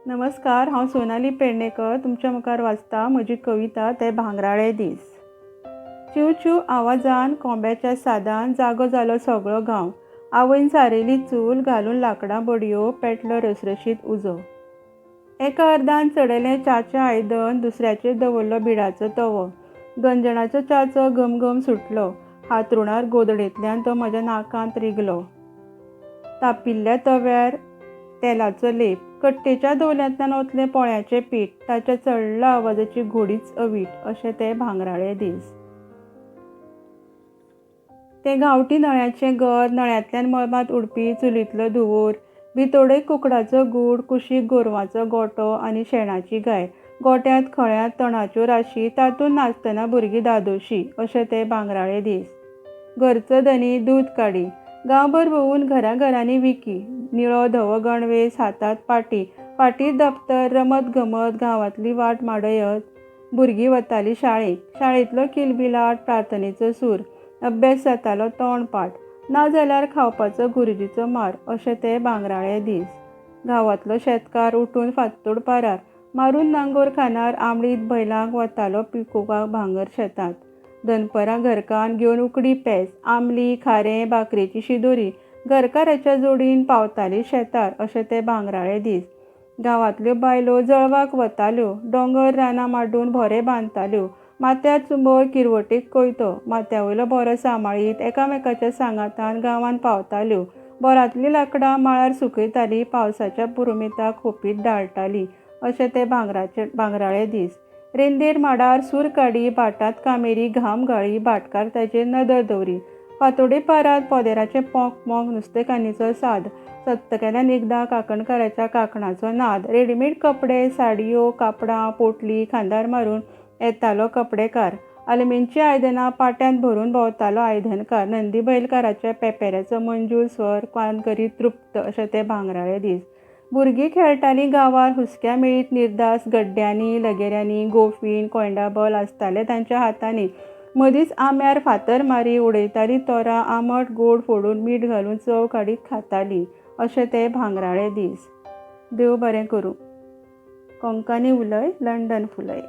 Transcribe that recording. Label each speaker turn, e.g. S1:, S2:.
S1: नमस्कार, हांव सोनाली पेडणेकर तुमच्या मुखार वाचता म्हजी कविता ते भांगराळे दीस. चिव चिव आवाजान कोंब्याच्या सादान जागो जालो सगळो गांव. आवयन सारयली चूल, घालून लांकडां बडयो, पेटलो रसरशीत उजो. एका अर्दान चडयलें च्याचें आयदन, दुसऱ्याचेर दवरलो बिडाचो तवो. गंजणाचो च्याचो घमघम सुटलो, हांतरुणार गोदडेंतल्यान तो म्हज्या नाकांत रिगलो. तापिल्ल्या तव्यार तेलाचो लेप, कट्टेच्या दवल्यांतल्यान ओतलें पोळ्याचें पीठ, ताच्या चडला आवाजाची घोडीच अवीट, अशे ते भांगराळे दीस. तें गांवठी नळ्याचें घर, नळ्यांतल्यान मळबांत उडपी चुलींतलो धुंवोर, भितोडेक कुकडाचो गूड, कुशीक गोरवांचो गोठो आनी शेणाची गाय, गोठ्यांत खळ्यांत तणाच्यो राशी, तातूंत नाचतना भुरगीं धादोशी, अशे ते भांगराळे दीस. घरचो धनी दूद काडी, गांवभर भोंवून घराघरांनी विकी, निळो धवो गणवेस, हातांत पाटी, फाटीर दप्तर, रमत गमत गांवांतली वाट माडयत भुरगीं वतालीं शाळेक. शाळेंतलो किलबिलाट, प्रार्थनेचो सूर, अभ्यास जातालो तोंडपाठ, नाजाल्यार खावपाचो गुरुजीचो मार, अशे ते भांगराळे दीस. गांवांतलो शेतकार उठून फांतोड पारार, मारून नांगोर खांदार, आमडीत बैलांक वतालो पिकोवपाक भांगर शेतांत. दनपरां घरकान्न घेवन उकडी पेज, आमली, खारें, भाकरेची शिदोरी, घरकाराच्या जोडीन पावताली शेतार, अशे ते भांगराळे दीस. गांवांतल्यो बायलो जळवाक वताल्यो, दोंगर रानां माड्डून भोरे बांदताल्यो, माथ्यार चुंबळ, किरवटेक कोयतो, माथ्या वयलो भोरो सांबाळीत एकामेकाच्या सांगातान गांवांत पावताल्यो, बोरांतलीं लांकडां माळार सुकयतालीं, पावसाच्या पुरुमेंताक खोंपींत दाळटालीं, अशे ते भांगराचे भांगराळे दीस. रेंदेर माडार सूर काडी, भाटांत कामेरी घाम गाळी, भाटकार ताचेर नदर दवरी. फांतोडे पारार पदेराचें पोंक पोंक, नुस्तेकान्नीचो साद, सप्तकांतल्यान एकदां कांकणकाराच्या कांकणाचो नाद, रेडिमेड कपडे, साडयो, कापडां, पोटली खांदार मारून येतालो कपडेकार, आलमेनचीं आयदनां पाट्यांत भरून भोंवतालो आयदनकार, नंदीबैलकाराच्या पेपेऱ्याचो मंजूळ स्वर कान करीत तृप्त, अशे ते भांगराळे दीस. भुरगीं खेळटालीं गांवार हुस्क्या मेळीत निर्धास, गड्ड्यांनी, लगेऱ्यांनी, गोफीन, कोयंडाबॉल आसताले तांच्या हातांनी. मदींच आंब्यार फातर मारी, उडयतालीं तोरां, आंबट गोड फोडून मीठ घालून चव काडीत खातालीं, अशे ते भांगराळे दीस. देव बरें करूं. कोंकणी उलय, लंडन फुलय.